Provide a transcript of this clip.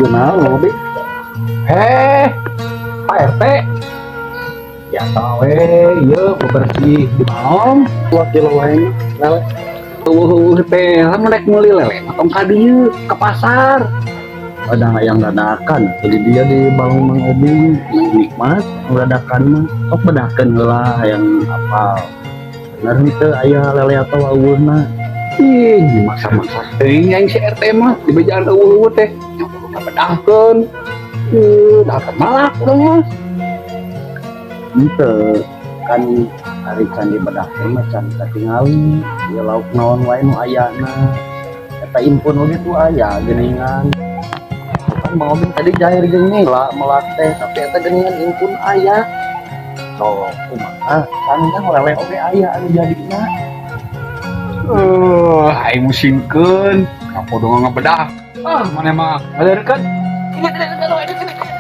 Gimana ngopi? Heh, Pak RT. Biasa we, ieu bebersih di malam. Wakil lain lele. Euweuh teh, lamun rek meuli lele mah tong ka dieu, ke pasar. Ada yang dadakan. Jadi dia di Balong Mang Obing nikmat dadakan mah. Sok bedakeun heula yang apal. Bener henteu aya lele atau euweuhna. Ih, dimaksa-maksa teuing aing si RT mah dibejaan euweuh teh. Nya kudu kabedahkeun. Ih, da malak urang mah. Henteu kan ari can dibedahkeun mah can katingali ieu lauk naon wae nu ayana. Eta impun oge tuh aya geuningan. Kan Mang Obing tadi jair jeung nila melak teh, tapi eta geuningan impun aya. Sok kumaha kan kan lele oge aya anu jadina. Eh, aing musingkeun, kapodo ngabedah. Ah, mana mah ngadeurkeun. Ini, ini, ini, ini, ini.